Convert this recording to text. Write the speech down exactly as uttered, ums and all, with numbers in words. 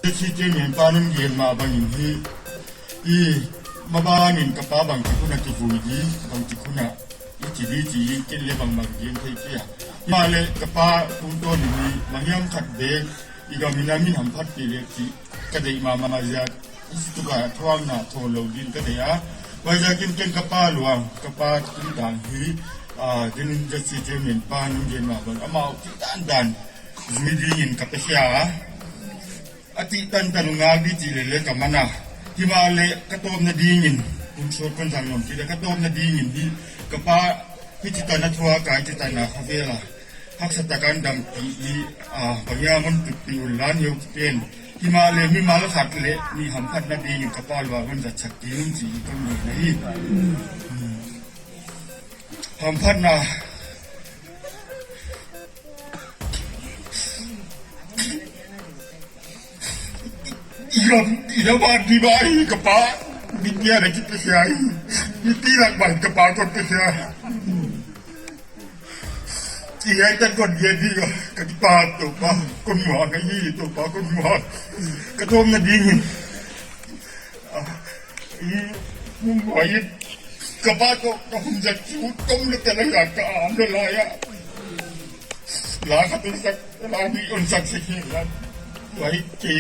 Te chi te men pa nung gen mah bangin hi, i, maban in ka pa bangchi khun a kivui di, bangchi khun a i chi di chi, ken le bangmah gen thei kei a. Mahleh ka pa tungtawn in hi, banghiam khat bek, i gam in a min hamphat pi le chi, ka deih mahmah ziak, i si tuka thuakna thou lou din ka deih a. Huaiziakin ken ka pa luang, ka pa tungtang hi, a, din in za chi te men pa nung gen mah bang, amau chi dandan, zui dingin ka pe khia a. A tih tantan uh ngak di chih leh leh ka man a. Himahleh ka tawpna dingin, hun sawt kon zang nawn chih leh ka tawpna dingin hi, ka pa hichi tan a thuak a, hichi tan a khovel a haksa takin dampi hi, a, banghiam hon tutpih un la, neu kipen. Himahleh mimal khat leh nih hamphatna dingin ka pa luang hon zatsak ding un chih kon ngen hi. Hamphatna. I gam, i gam a di ba hi ka pa, mi dia na ki pe sia hi. Mi ti lak ba hi ka pa kon pe sia. I hai tan kon dia di ka, ka ki pa Toupa, kon muang hi, Toupa kon muang. Ka tawpna dingin. Ah, i, mun muang hi, ka pa toh, ka hun zat chu, tom le te la ya, ka am le la ya. La khat hon sak, la nih hon sak sek hi la. Huai kei